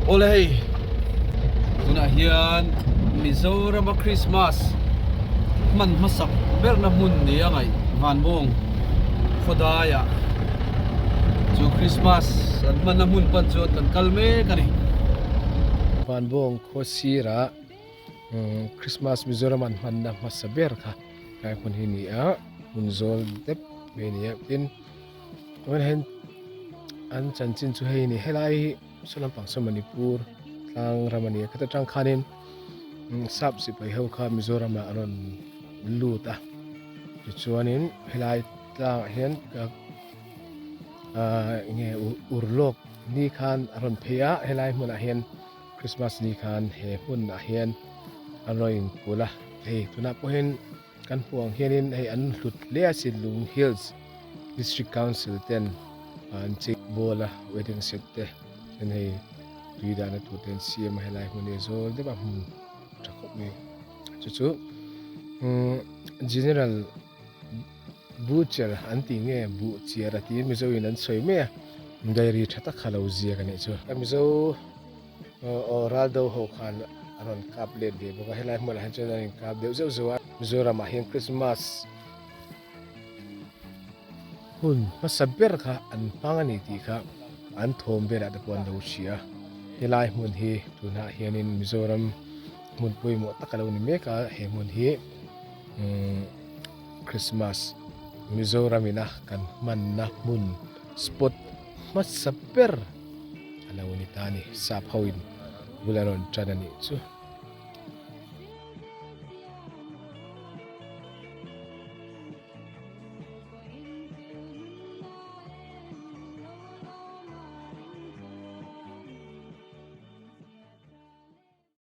Awle hei tunah hian Mizorama Christmas hman hmasak berna hmun ni a ngaih Vanbawng khawdaiah chu Christmas an hmanna hmun pan chuan kan kal mek a ni. Vanbawng khaw sirah Christmas Mizoram an hmanna hmasa ber kha helai hmun hi a ni a, hmun zawl dep mai a ni a tin tunah hian an chanchin chu hei a ni helai hi saw lampang saw Manipur tlang ram a ni a khata tang khanin sap sipai ho kha Mizoram ah an rawn lut a tichuanin helai tlangah hian ahh enge urlawk ni khan a rawn phei a helai hmunah hian. Christmas ni khan he hmunah hian an rawn inkulh a, hei tunah pawh hian kan hmuh ang hianin hei an hlut hle a Sinlung Hills District Council ten an chei bawl a wedding set te chuan hei tui dahna tur te an siam a helai hmun hi a zawl deuh a hmun tha khawp mai chu chu umm General Butcher an tih nge Buhchiar a tiin Mizo in an sawi mai a, diary tha tak kha lo ziak a nih chu. Mizo aw Raldo ho khan a rawn kap let ve bawk a, helai hmunah hian chuan an inkap deuh zeuh zeuh a. Mizoramah hian Christmas hun hmasa ber kha an hmang a ni tih kha an thawm velah te pawh an lo hria. Helai hmun hi tunah hianin Mizoram hmun pawimawh tak a lo ni mek a, he hmun hi umm. Christmas Mizoram ina kan hmanna hmun spot hmasa ber a lo ni ta a ni. Sap ho in bul a rawn tan a nih chu.